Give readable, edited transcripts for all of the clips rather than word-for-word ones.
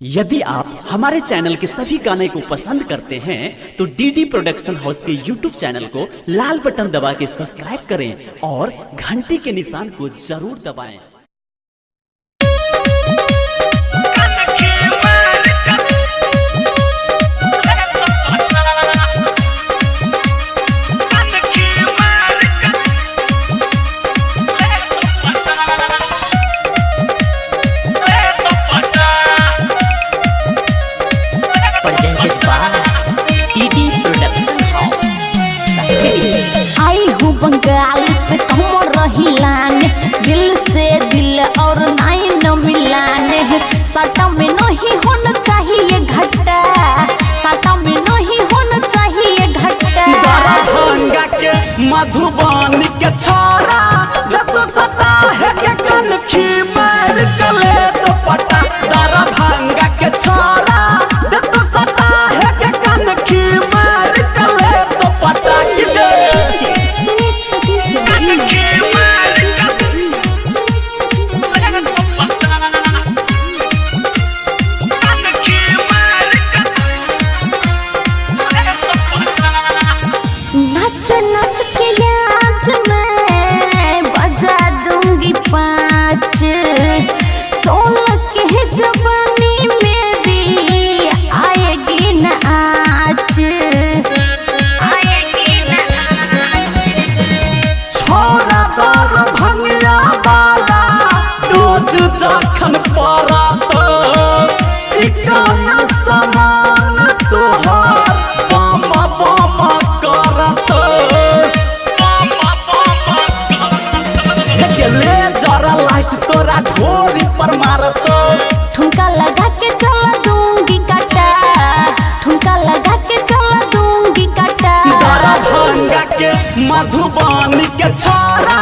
यदि आप हमारे चैनल के सभी गाने को पसंद करते हैं तो डीडी प्रोडक्शन हाउस के यूट्यूब चैनल को लाल बटन दबा के सब्सक्राइब करें और घंटी के निशान को जरूर दबाएं। Presented by DD Production House, Sakri. आई हूँ बंगाल से कमर रहिलान, दिल से दिल और नाई न मिलाने। साटा में नहीं होना चाहिए घाटा, साटा में नहीं होना चाहिए घाटा। दरभंगा के मधुबनी के छोरा तो सता है के कनखी मार कले तो पटा। दरभंगा के छोरा तो सता है के कनखी मार कले तो पटा कि दे। नाच नाच के आज मैं बजा दूंगी 5, 16 के जवानी में भी आएगी न आँच, आएगी न आँच। छोरा दरभंगा वाला डोज जखन पड़त चिकन समान तोहर बम बम करत। हे ले जरा लाइट तोरा ढोरी पर मारत। ठुमका लगा के चला दूंगी काटा, ठुमका लगा के चला दूंगी काटा। दरभंगा के मधुबनी के छोरा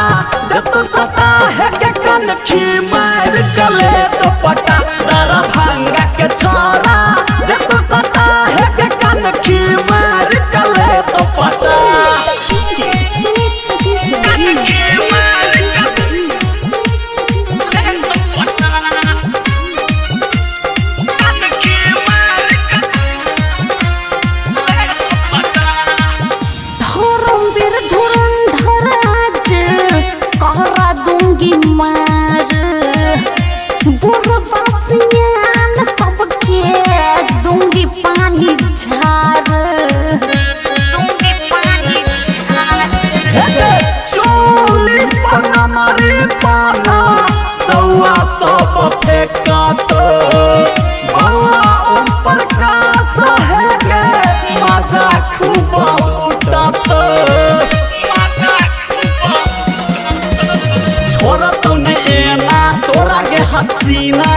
तो सता है के कनखी मार कले तो पटा। दरभंगा के छोरा तो सता है के कनखी मार कले तो पटा। धर्मवीर धुरंधर आज करा दूंगी मार, बुरबासियान सबके दूंगी पानी झार, दूंगी पानी झार। चोली पर मारे पाना सौआ सब फेंकत। बउआ ओम प्रकाश है गे मजा खूब उठत। छोड़त ने एना तोरा के हसीना,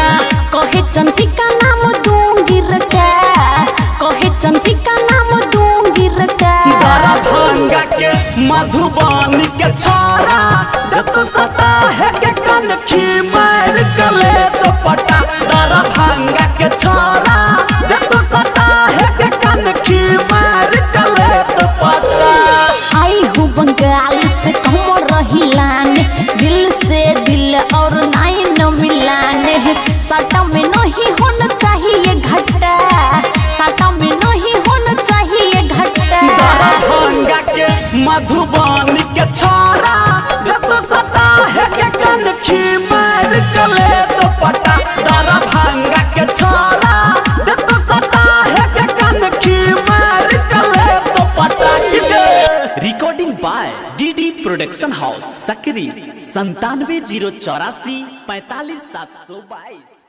कहे चंद्रिका नाम दूंगी रटा, कहे चंद्रिका नाम दूंगी रटा। दरभंगा के मधुबनी के छोरा तो सता है के कनखी मार कले तो पटा। दरभंगा के छोरा तो सता है के कनखी मार कले तो पटा। आई हूँ बंगाल से कमर रहिलान, दिल से दिल और नाई न मिलाने। साटा में नहीं होना चाहिए घाटा, साटा में नहीं होना चाहिए घाटा। दरभंगा के मधुबनी के छोरा तो सता है के कनखी मार कले तो पटा। दरभंगा के छोरा तो सता है के कनखी मार कले तो पटा। Recording by DD production house, Sakri, 97 084 45 722।